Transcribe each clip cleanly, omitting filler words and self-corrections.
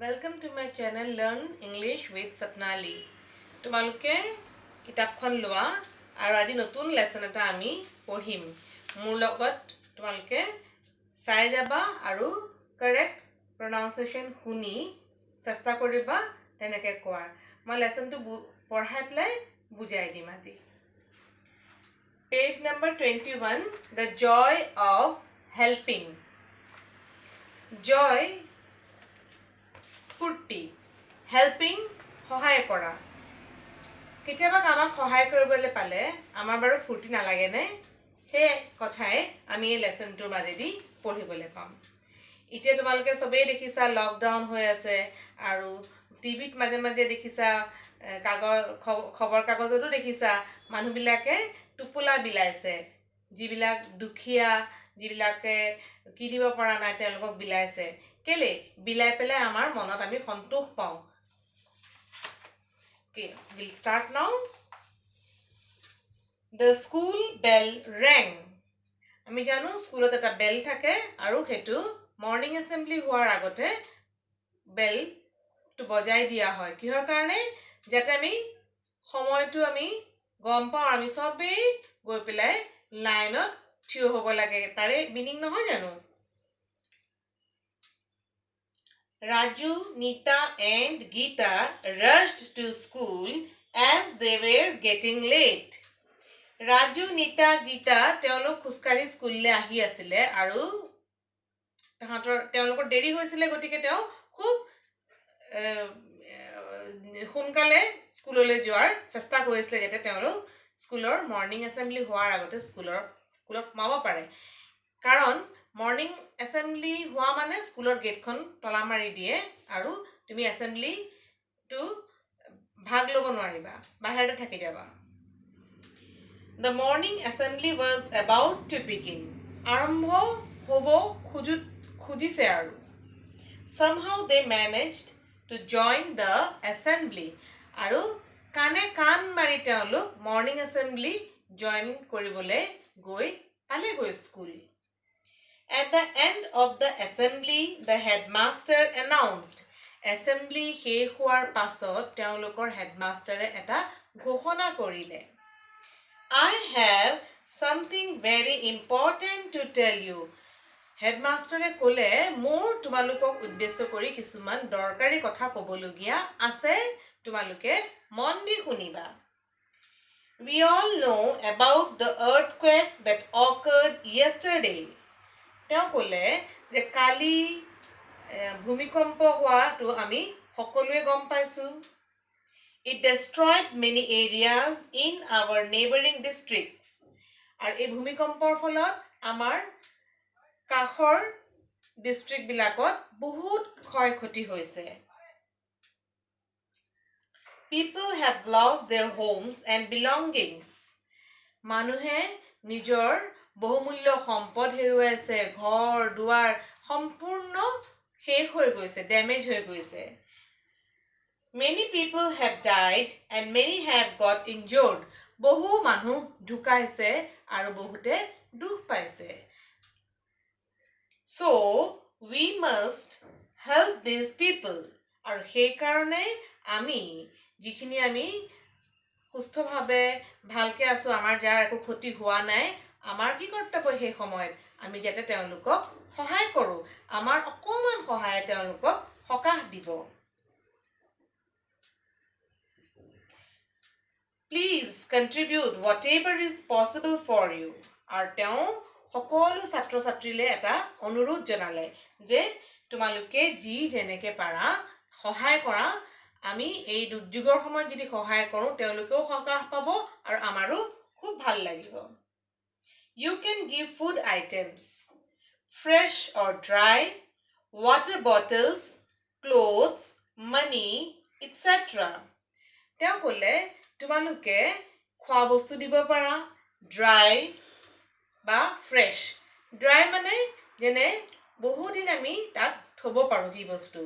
Welcome to my channel Learn English with Swapnali. তোমালোকে কিতাপখন লোৱা আৰু আজি নতুন লেচন এটা আমি পঢ়িম। মোৰ লগত তোমালোকে চাই যাবা আৰু কাৰেক্ট প্ৰনাউন্সিয়েশ্যন শুনি চেষ্টা কৰিবা তেনেকৈ কোৱাৰ। মই লেচনটো পঢ়াই পেলাই বুজাই দিম আজি। Page number 21, "The Joy of Helping". Joy ফূৰ্তি, হেল্পিং সহায় কৰা। কেতিয়াবা কাৰোবাক সহায় কৰিবলৈ পালে আমাৰ বাৰু ফূৰ্তি নালাগেনে? সেই কথাই আমি এই লেচনটোৰ মাজেদি পঢ়িবলৈ পাম। এতিয়া তোমালোকে চবেই দেখিছা, লকডাউন হৈ আছে আৰু টিভিত মাজে মাজে দেখিছা, কাগজ খবৰ কাগজতো দেখিছা, মানুহবিলাকে টোপোলা বিলাইছে। যিবিলাক দুখীয়া, যিবিলাকে কিনিব পৰা নাই, তেওঁলোকক বিলাইছে। কেলে বিলাই পেলাই আমাৰ মনত আমি সন্তোষ পাওঁ। Okay, we'll start now. The school bell rang. আমি জানো, স্কুলত এটা বেল থাকে আৰু সেইটো মৰ্ণিং এছেম্বলি হোৱাৰ আগতে বেলটো বজাই দিয়া হয়। কিহৰ কাৰণে? যাতে আমি সময়টো আমি গম পাওঁ আৰু আমি চবেই গৈ পেলাই লাইনত থিয় হ'ব লাগে। তাৰে মিনিং নহয় জানো? Raju, Nita and Geeta rushed to school as they were getting late. Raju, Nita, Gita তেওঁলোক খোজকাঢ়ি স্কুললৈ আহি আছিলে আৰু তেওঁলোকৰ দেৰি হৈছিলে। গতিকে তেওঁ খুব সোনকালে স্কুললৈ যোৱাৰ চেষ্টা কৰিছিলে, যাতে তেওঁলোক স্কুলৰ মৰ্ণিং এছেম্বলি হোৱাৰ আগতে স্কুলত সোমাব পাৰে। কাৰণ মৰ্ণিং এছেম্বলি হোৱা মানে স্কুলৰ গেটখন তলা মাৰি দিয়ে আৰু তুমি এছেম্বলিটো ভাগ ল'ব নোৱাৰিবা, বাহিৰতে থাকি যাবা। The morning assembly was about to begin. আৰম্ভ হ'ব খুজিছে আৰু। Somehow they managed to join the assembly. আৰু কাণে কাণ মাৰি তেওঁলোক মৰ্ণিং এছেম্বলি জইন কৰিবলৈ গৈ পালেগৈ school. At the end of the assembly, the headmaster announced. Assembly শেষ হোৱাৰ পাছত তেওঁলোকৰ হেডমাষ্টাৰে এটা ঘোষণা কৰিলে। "I have something very important to tell you." হেডমাষ্টাৰে ক'লে, মোৰ তোমালোকক উদ্দেশ্য কৰি কিছুমান দৰকাৰী কথা ক'বলগীয়া আছে, তোমালোকে মন দি শুনিবা। We all know about the earthquake that occurred yesterday. তেওঁ ক'লে যে কালি ভূমিকম্প হোৱাটো আমি সকলোৱে গম পাইছোঁ। It destroyed many areas in our neighbouring districts. আৰু এই ভূমিকম্পৰ ফলত আমাৰ কাষৰ ডিষ্ট্ৰিক্টবিলাকত বহুত ক্ষয় ক্ষতি হৈছে। People have lost their homes and belongings. মানুহে নিজৰ বহুমূল্য সম্পদ হেৰুৱাইছে, ঘৰ দুৱাৰ সম্পূৰ্ণ শেষ হৈ গৈছে, ডেমেজ হৈ গৈছে। Many people have died and many have got injured. বহু মানুহ ঢুকাইছে আৰু বহুতে দুখ পাইছে। So we must help these people. আৰু সেইকাৰণে আমি যিখিনি আমি সুস্থভাৱে ভালকৈ আছোঁ, আমাৰ যাৰ একো ক্ষতি হোৱা নাই, আমাৰ কি কৰ্তব্য সেই সময়ত? আমি যাতে তেওঁলোকক সহায় কৰোঁ। আমাৰ অকণমান সহায়ে তেওঁলোকক সকাহ দিব। Please contribute whatever is possible for you. আৰু তেওঁ সকলো ছাত্ৰ ছাত্ৰীলৈ এটা অনুৰোধ জনালে যে তোমালোকে যি যেনেকৈ পাৰা সহায় কৰা। আমি এই দুৰ্যোগৰ সময়ত যদি সহায় কৰোঁ, তেওঁলোকেও সকাহ পাব আৰু আমাৰো খুব ভাল লাগিব। You can give food items, fresh or dry, water bottles, clothes, money, etcetera. তেওঁ ক'লে, তোমালোকে খোৱা বস্তু দিব পাৰা, ড্ৰাই বা ফ্ৰেছ। ড্ৰাই মানে যেনে বহুদিন আমি তাক থ'ব পাৰোঁ যি বস্তু,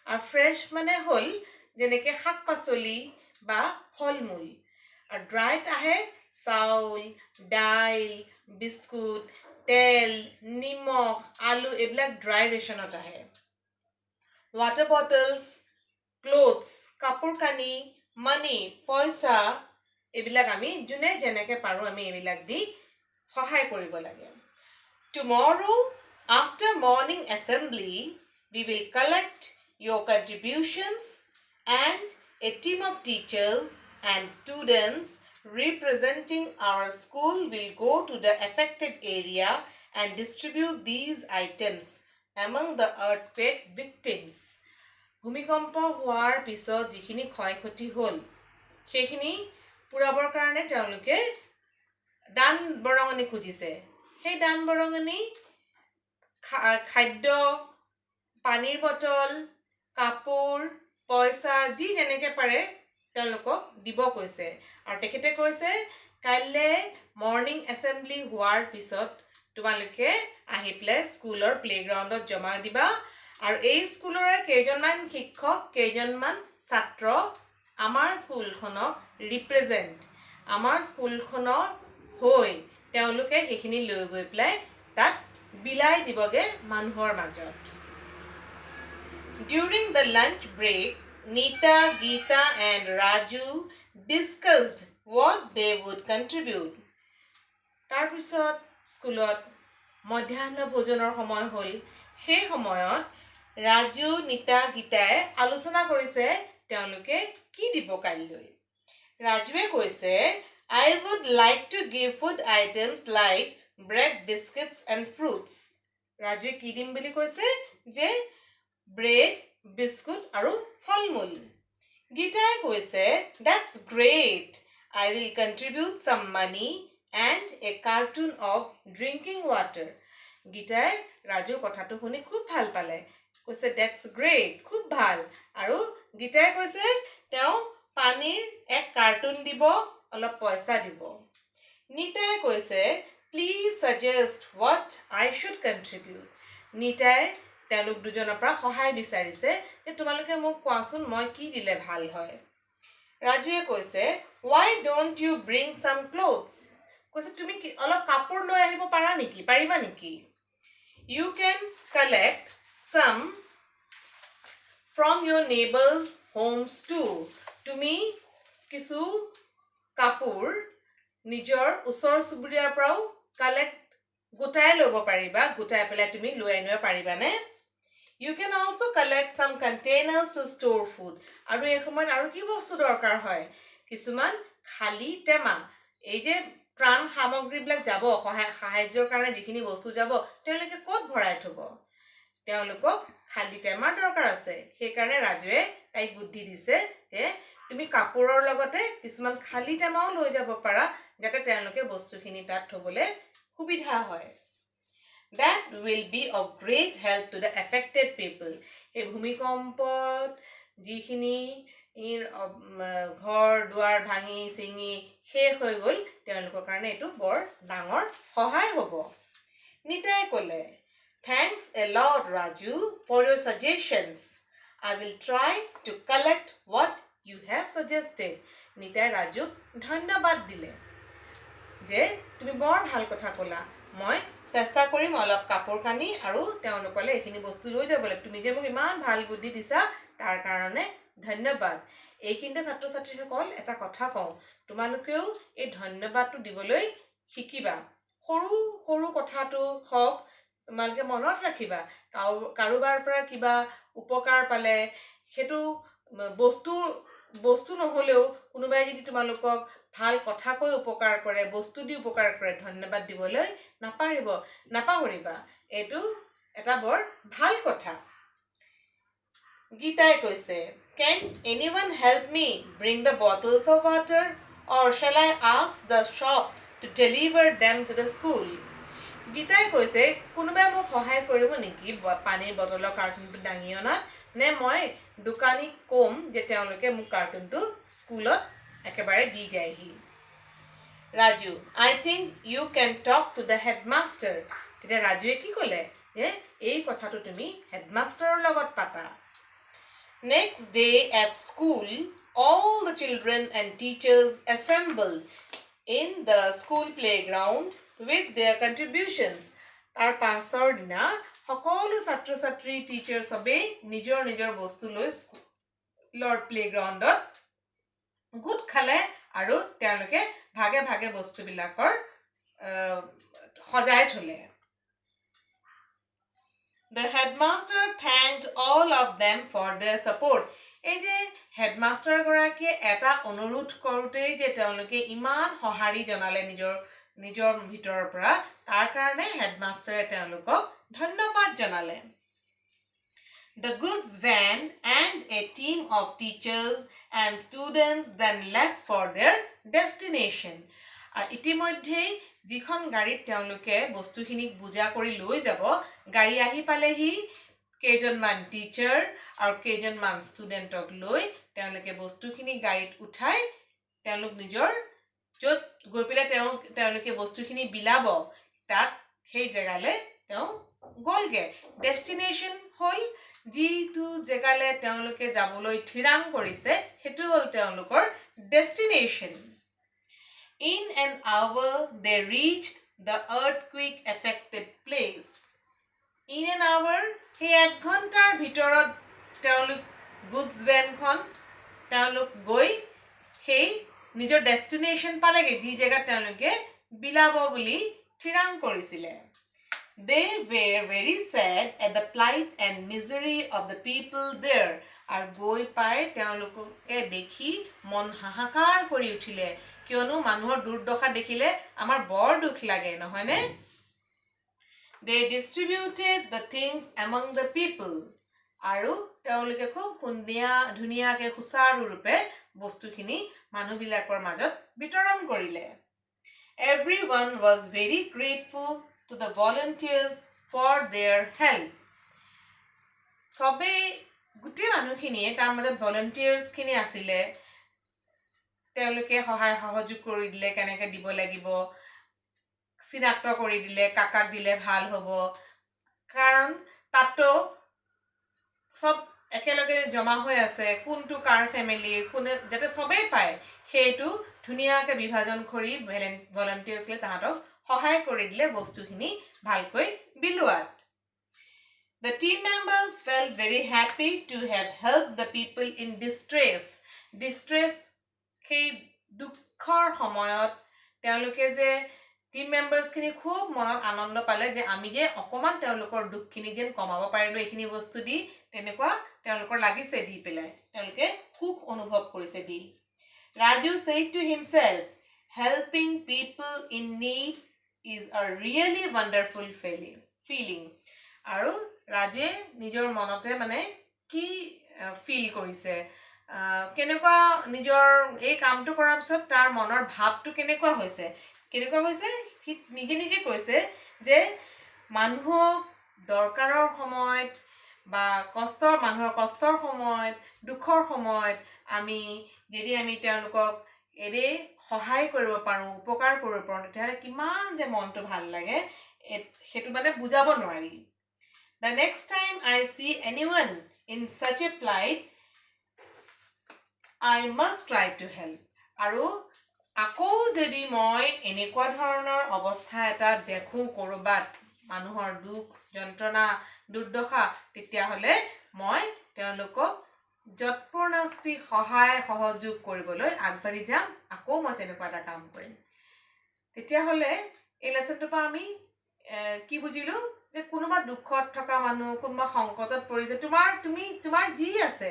আৰু ফ্ৰেছ মানে হ'ল যেনেকৈ শাক পাচলি বা ফল মূল। আৰু ড্ৰাইত আহে চাউল, দাইল, বিস্কুট, তেল, নিমখ, আলু, এইবিলাক ড্ৰাই ৰেচনত আহে। ৱাটাৰ বটলছ, ক্লথছ, কাপোৰ কানি, মানি, পইচা, এইবিলাক আমি যোনে যেনেকৈ পাৰোঁ আমি এইবিলাক দি সহায় কৰিব লাগে। Tomorrow, after morning assembly, we will collect your contributions, and a team of teachers and students representing our school will go to the affected area and distribute these items among the earthquake victims. ভূমিকম্প হোৱাৰ পিছত যিখিনি ক্ষয় ক্ষতি হ'ল, সেইখিনি পূৰাবৰ কাৰণে তেওঁলোকে দান বৰঙণি খুজিছে। সেই দান বৰঙণি খাদ্য, পানীৰ বটল, কাপোৰ, পইচা, যি যেনেকৈ পাৰে তেওঁলোকক দিব কৈছে। আৰু তেখেতে কৈছে, কাইলৈ মৰ্ণিং এছেম্বলি হোৱাৰ পিছত তোমালোকে আহি পেলাই স্কুলৰ প্লে'গ্ৰাউণ্ডত জমা দিবা আৰু এই স্কুলৰে কেইজনমান শিক্ষক, কেইজনমান ছাত্ৰ আমাৰ স্কুলখনক ৰিপ্ৰেজেণ্ট, আমাৰ স্কুলখনৰ হৈ তেওঁলোকে সেইখিনি লৈ গৈ পেলাই তাত বিলাই দিবগৈ মানুহৰ মাজত। During the lunch break, Nita, Geeta, and Raju discussed what they would contribute. তাৰপিছত স্কুলত মধ্যাহ্ন ভোজনৰ সময় হ'ল। সেই সময়ত ৰাজু, নীতা, গীতাই আলোচনা কৰিছে তেওঁলোকে কি দিব কাইলৈ। ৰাজুৱে কৈছে, "I would like to give food items like bread, biscuits and fruits." ৰাজুৱে কি দিম বুলি কৈছে যে ব্ৰেড, বিস্কুট আৰু ফল মূল। গীতাই কৈছে, "That's great. I will contribute some money and a carton of drinking water." গীতাই ৰাজুৰ কথাটো শুনি খুব ভাল পালে। কৈছে, "That's great", খুব ভাল। আৰু গীতাই কৈছে তেওঁ পানীৰ এক কাৰ্টুন দিব, অলপ পইচা দিব। নীতাই কৈছে, "Please suggest what I should contribute." নীতাই তেওঁলোক দুজনৰ পৰা সহায় বিচাৰিছে যে তোমালোকে মোক কোৱাচোন, মই কি দিলে ভাল হয়। ৰাজুৱে কৈছে, "Why don't you bring some clothes?" কৈছে, তুমি কি অলপ কাপোৰ লৈ আহিব পাৰা নেকি, পাৰিবা নেকি? "You can collect some from your neighbours' homes too." তুমি কিছু কাপোৰ নিজৰ ওচৰ চুবুৰীয়াৰ পৰাও কালেক্ট, গোটাই ল'ব পাৰিবা। গোটাই পেলাই তুমি লৈ আনিব পাৰিবানে? "You can also collect some containers to store food." আৰু এই সময়ত আৰু কি বস্তু দৰকাৰ হয়? কিছুমান খালী টেমা। এই যে ত্ৰাণ সামগ্ৰীবিলাক যাব, সহায় সাহায্যৰ কাৰণে যিখিনি বস্তু যাব, তেওঁলোকে ক'ত ভৰাই থ'ব? তেওঁলোকক খালী টেমাৰ দৰকাৰ আছে। সেইকাৰণে ৰাজুৱে তাইক বুদ্ধি দিছে যে তুমি কাপোৰৰ লগতে কিছুমান খালী টেমাও লৈ যাব পাৰা, যাতে তেওঁলোকে বস্তুখিনি তাত থ'বলৈ সুবিধা হয়। "That will be of great help to the affected people." এই ভূমিকম্পত যিখিনি ঘৰ দুৱাৰ ভাঙি ছিঙি শেষ হৈ গ'ল, তেওঁলোকৰ কাৰণে এইটো বৰ ডাঙৰ সহায় হ'ব। নীতাই ক'লে, "Thanks a lot, Raju, for your suggestions. I will try to collect what you have suggested." নীতাই ৰাজুক ধন্যবাদ দিলে যে তুমি বৰ ভাল কথা ক'লা, মই চেষ্টা কৰিম অলপ কাপোৰ কানি আৰু তেওঁলোকলৈ এইখিনি বস্তু লৈ যাবলৈ। তুমি যে মোক ইমান ভাল বুদ্ধি দিছা, তাৰ কাৰণে ধন্যবাদ। এইখিনিতে ছাত্ৰ ছাত্ৰীসকল, এটা কথা কওঁ, তোমালোকেও এই ধন্যবাদটো দিবলৈ শিকিবা। সৰু সৰু কথাটো হওক, তোমালোকে মনত ৰাখিবা। কাৰোবাৰ পৰা কিবা উপকাৰ পালে, সেইটো বস্তু নহ'লেও কোনোবাই যদি তোমালোকক ভাল কথা কৈ উপকাৰ কৰে, বস্তু দি উপকাৰ কৰে, ধন্যবাদ দিবলৈ নাপাহৰিবা। এইটো এটা বৰ ভাল কথা। গীতাই কৈছে, "Can anyone help me bring the bottles of water, or shall I ask the shop to deliver them to the school?" গীতাই কৈছে, কোনোবাই মোক সহায় কৰিব নেকি পানীৰ বটলৰ কাৰ্টুনটো দাঙি অনাত, নে মই দোকানীক ক'ম যে তেওঁলোকে মোক কাৰ্টুনটো স্কুলত একেবাৰে দি যায়হি? Raju, "I think you can talk to the headmaster." তেতিয়া ৰাজুৱে কি ক'লে যে এই কথাটো তুমি হেডমাষ্টাৰৰ লগত পাতা। Next day at school, all the children and teachers assembled in the school playground with their contributions. তাৰ পাছৰ দিনা সকলো ছাত্ৰ ছাত্ৰী, টিচাৰ চবেই নিজৰ নিজৰ বস্তু লৈ স্কুলৰ প্লে'গ্ৰাউণ্ডত গোট খালে আৰু তেওঁলোকে ভাগে ভাগে বস্তুবিলাকৰ সজাই থ'লে। The headmaster thanked all of them for their support. এই যে হেডমাষ্টাৰগৰাকীয়ে এটা অনুৰোধ কৰোঁতেই যে তেওঁলোকে ইমান সঁহাৰি জনালে নিজৰ নিজৰ ভিতৰৰ পৰা, তাৰ কাৰণে হেডমাষ্টাৰে তেওঁলোকক ধন্যবাদ জনালে। The goods van and a team of teachers and students then left for their destination. আৰু ইতিমধ্যেই যিখন গাড়ীত তেওঁলোকে বস্তুখিনি বোজা কৰি লৈ যাব, গাড়ী আহি পালেহি। কেইজনমান টিচাৰ আৰু কেইজনমান ষ্টুডেণ্টক লৈ তেওঁলোকে বস্তুখিনি গাড়ীত উঠাই তেওঁলোক নিজৰ য'ত গৈ পেলাই তেওঁলোকে বস্তুখিনি বিলাব, তাত সেই জেগালৈ তেওঁ গ'লগৈ। ডেষ্টিনেশ্যন হ'ল যিটো জেগালৈ তেওঁলোকে যাবলৈ থিৰাং কৰিছে, সেইটো হ'ল তেওঁলোকৰ destination. In an hour they reached the earthquake affected place. In an hour, সেই এক ঘণ্টাৰ ভিতৰত তেওঁলোক গুডছ ভেনখন তেওঁলোক গৈ সেই নিজৰ ডেষ্টিনেশ্যন পালেগৈ, যি জেগাত তেওঁলোকে বিলাব বুলি থিৰাং কৰিছিলে। They were very sad at the plight and misery of the people there. আৰু গৈ পাই তেওঁলোকে দেখি মন হাহাকাৰ কৰি উঠিলে, কিয়নো মানুহৰ দুৰ্দশা দেখিলে আমাৰ বৰ দুখ লাগে, নহয়নে? They distributed the things among the people. আৰু তেওঁলোকে খুব ধুনীয়াকৈ সুচাৰুৰূপে বস্তুখিনি মানুহবিলাকৰ মাজত বিতৰণ কৰিলে। Everyone was very grateful to the volunteers for their help. চবেই, গোটেই মানুহখিনিয়ে, তাৰ মাজত ভলেণ্টিয়াৰ্ছখিনি আছিলে, তেওঁলোকে সহায় সহযোগ কৰি দিলে, কেনেকৈ দিব লাগিব চিনাক্ত কৰি দিলে, কাক কাক দিলে ভাল হ'ব, কাৰণ তাতো চব একেলগে জমা হৈ আছে, কোনটো কাৰ ফেমিলিৰ, কোনে যাতে চবেই পায় সেইটো ধুনীয়াকৈ বিভাজন কৰি ভলেণ্টিয়াৰ্ছলে তাহাঁতক সহায় কৰি দিলে বস্তুখিনি ভালকৈ বিলোৱাত। The team members felt very happy to have helped the people in distress. Distress, সেই দুখৰ সময়ত তেওঁলোকে যে টিম মেম্বাৰ্ছখিনি খুব মনত আনন্দ পালে যে আমি যে অকণমান তেওঁলোকৰ দুখখিনি যেন কমাব পাৰিলোঁ এইখিনি বস্তু দি, তেনেকুৱা তেওঁলোকৰ লাগিছে দি পেলাই, তেওঁলোকে সুখ অনুভৱ কৰিছে দি। Raju said to himself, "Helping people in need is a really wonderful feeling." আৰু ৰাজুৱে নিজৰ মনতে মানে কি ফিল কৰিছে, কেনেকুৱা নিজৰ এই কামটো কৰাৰ পিছত তাৰ মনৰ ভাৱটো কেনেকুৱা হৈছে, সি নিজে নিজে কৈছে যে মানুহক দৰকাৰৰ সময়ত বা মানুহৰ কষ্টৰ সময়ত, দুখৰ সময়ত যদি আমি তেওঁলোকক এনেই সহায় কৰিব পাৰোঁ, উপকাৰ কৰিব পাৰোঁ, তেতিয়াহ'লে কিমান যে মনটো ভাল লাগে, সেইটো মানে বুজাব নোৱাৰি। "The next time I see anyone in such a plight, I must try to help." আৰু আকৌ যদি মই এনেকুৱা ধৰণৰ অৱস্থা এটা দেখোঁ ক'ৰবাত, মানুহৰ দুখ যন্ত্ৰণা, দুৰ্দশা, তেতিয়াহ'লে মই তেওঁলোকক যৎপৰোনাস্তি সহায় সহযোগ কৰিবলৈ আগবাঢ়ি যাম, আকৌ মই তেনেকুৱা এটা কাম কৰিম। তেতিয়াহ'লে এই লেচনটোৰ পৰা আমি কি বুজিলোঁ যে কোনোবা দুখত থকা মানুহ, কোনোবা সংকটত পৰিছে, তোমাৰ যি আছে,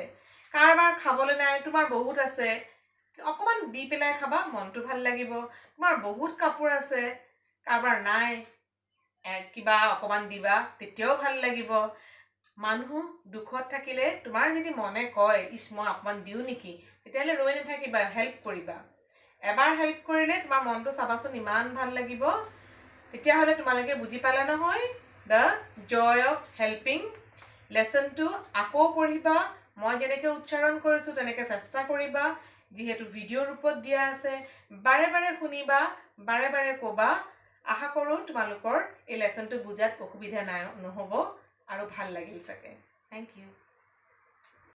কাৰোবাৰ খাবলৈ নাই, তোমাৰ বহুত আছে, অকণমান দি পেলাই খাবা, মনটো ভাল লাগিব। তোমাৰ বহুত কাপোৰ আছে, কাৰোবাৰ নাই, কিবা অকণমান দিবা, তেতিয়াও ভাল লাগিব। মানুহ দুখত থাকিলে তোমাৰ যদি মনে কয়, ইছ, মই অকণমান দিওঁ নেকি, তেতিয়াহ'লে ৰৈ নাথাকিবা, হেল্প কৰিবা। এবাৰ হেল্প কৰিলে তোমাৰ মনটো চাবাচোন ইমান ভাল লাগিব। তেতিয়াহ'লে তোমালোকে বুজি পালা নহয় the joy of helping? লেচনটো আকৌ পঢ়িবা, মই যেনেকৈ উচ্চাৰণ কৰিছোঁ তেনেকৈ চেষ্টা কৰিবা। যিহেতু ভিডিঅ' ৰূপত দিয়া আছে, বাৰে বাৰে শুনিবা, বাৰে বাৰে ক'বা। আশা কৰোঁ তোমালোকৰ এই লেচনটো বুজাত অসুবিধা নাই নহ'ব আৰু ভাল লাগিল চাগে। Thank you.